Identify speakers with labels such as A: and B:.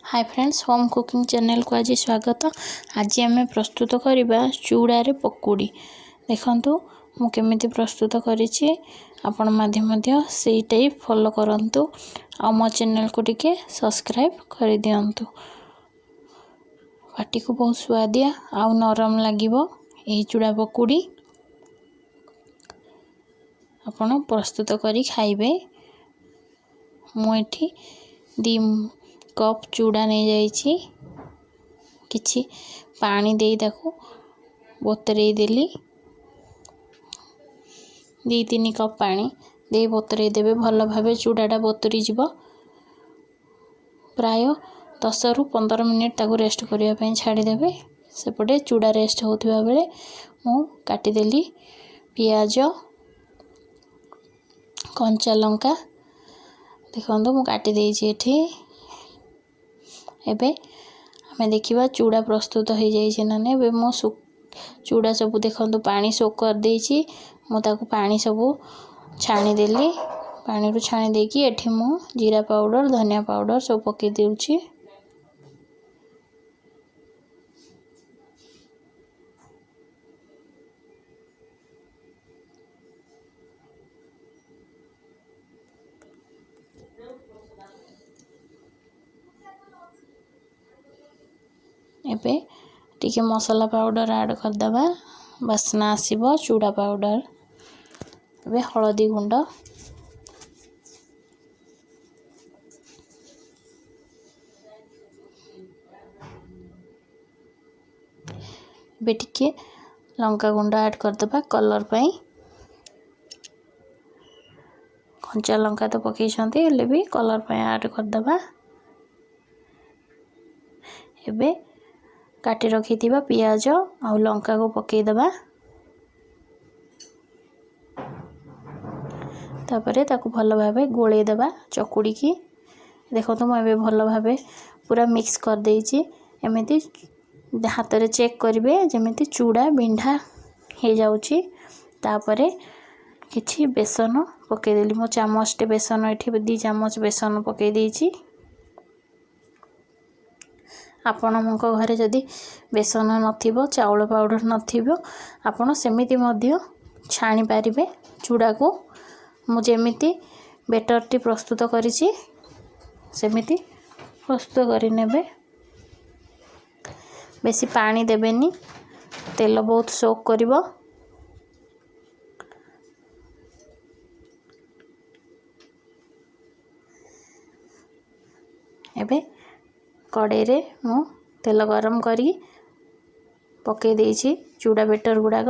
A: ହାଏ friends, home cooking ଚ୍ୟାନେଲକୁ ଆଜି ସ୍ୱାଗତ। ଆଜି ଆମେ ପ୍ରସ୍ତୁତ କରିବା ଚୁଡ଼ାରେ ପକୁଡ଼ି। ଦେଖନ୍ତୁ ମୁଁ କେମିତି ପ୍ରସ୍ତୁତ କରିଛି, ଆପଣ ମଧ୍ୟ ସେଇ ଟାଇପ୍ ଫଲୋ କରନ୍ତୁ ଆଉ ମୋ ଚ୍ୟାନେଲକୁ ଟିକେ ସବସ୍କ୍ରାଇବ୍ କରିଦିଅନ୍ତୁ। ପାଟିକୁ ବହୁତ ସୁଆଦିଆ ଆଉ ନରମ ଲାଗିବ ଏହି ଚୁଡ଼ା ପକୁଡ଼ି। ଆପଣ ପ୍ରସ୍ତୁତ କରି ଖାଇବେ। ମୁଁ ଏଠି 2 କପ୍ ଚୁଡ଼ା ନେଇଯାଇଛି, କିଛି ପାଣି ଦେଇ ତାକୁ ବତୁରେଇ ଦେଲି। 2-3 କପ୍ ପାଣି ଦେଇ ବତୁରେଇ ଦେବେ, ଭଲ ଭାବେ ଚୁଡ଼ାଟା ବତୁରି ଯିବ। ପ୍ରାୟ 10ରୁ 15 ମିନିଟ୍ ତାକୁ ରେଷ୍ଟ କରିବା ପାଇଁ ଛାଡ଼ିଦେବେ। ସେପଟେ ଚୁଡ଼ା ରେଷ୍ଟ ହେଉଥିବା ବେଳେ ମୁଁ କାଟିଦେଲି ପିଆଜ, କଞ୍ଚା ଲଙ୍କା। ଦେଖନ୍ତୁ ମୁଁ କାଟି ଦେଇଛି ଏଠି। ଏବେ ଆମେ ଦେଖିବା ଚୁଡ଼ା ପ୍ରସ୍ତୁତ ହେଇଯାଇଛି ନା ନାହିଁ। ଏବେ ମୁଁ ଚୁଡ଼ା ସବୁ ଦେଖନ୍ତୁ ପାଣି ସୋକ୍ କରିଦେଇଛି। ମୁଁ ତାକୁ ପାଣି ସବୁ ଛାଣିଦେଲି। ପାଣିରୁ ଛାଣି ଦେଇକି ଏଠି ମୁଁ ଜିରା ପାଉଡ଼ର, ଧନିଆ ପାଉଡ଼ର ସବୁ ପକାଇ ଦେଉଛି। ଏବେ ଟିକେ ମସଲା ପାଉଡ଼ର ଆଡ଼୍ କରିଦେବା, ବାସ୍ନା ଆସିବ ଚୁଡ଼ା ପାଉଡ଼ର। ଏବେ ହଳଦୀ ଗୁଣ୍ଡ, ଏବେ ଟିକେ ଲଙ୍କା ଗୁଣ୍ଡ ଆଡ଼୍ କରିଦେବା କଲର୍ ପାଇଁ। କଞ୍ଚା ଲଙ୍କା ତ ପକାଇଛନ୍ତି, ହେଲେ ବି କଲର୍ ପାଇଁ ଆଡ଼୍ କରିଦେବା। ଏବେ କାଟି ରଖିଥିବା ପିଆଜ ଆଉ ଲଙ୍କାକୁ ପକାଇଦେବା। ତାପରେ ତାକୁ ଭଲ ଭାବେ ଗୋଳେଇ ଦେବା ଚକୁଡ଼ିକି। ଦେଖନ୍ତୁ ମୁଁ ଏବେ ଭଲ ଭାବେ ପୁରା ମିକ୍ସ କରିଦେଇଛି। ଏମିତି ହାତରେ ଚେକ୍ କରିବେ ଯେମିତି ଚୁଡ଼ା ବିଣ୍ଡା ହେଇଯାଉଛି। ତାପରେ କିଛି ବେସନ ପକାଇଦେଲି। ମୁଁ ଚାମଚଟେ ବେସନ, ଏଠି 2 ଚାମଚ ବେସନ ପକାଇ ଦେଇଛି। ଆପଣଙ୍କ ଘରେ ଯଦି ବେସନ ନଥିବ, ଚାଉଳ ପାଉଡ଼ର ନଥିବ, ଆପଣ ସେମିତି ମଧ୍ୟ ଛାଣିପାରିବେ ଚୁଡ଼ାକୁ। ମୁଁ ଯେମିତି ବେଟରଟି ପ୍ରସ୍ତୁତ କରିଛି ସେମିତି ପ୍ରସ୍ତୁତ କରିନେବେ। ବେଶୀ ପାଣି ଦେବେନି, ତେଲ ବହୁତ ସୋକ୍ କରିବ। ଏବେ କଡ଼େଇରେ ମୁଁ ତେଲ ଗରମ କରି ପକାଇ ଦେଇଛି ଚୁଡ଼ା ବେଟର ଗୁଡ଼ାକ।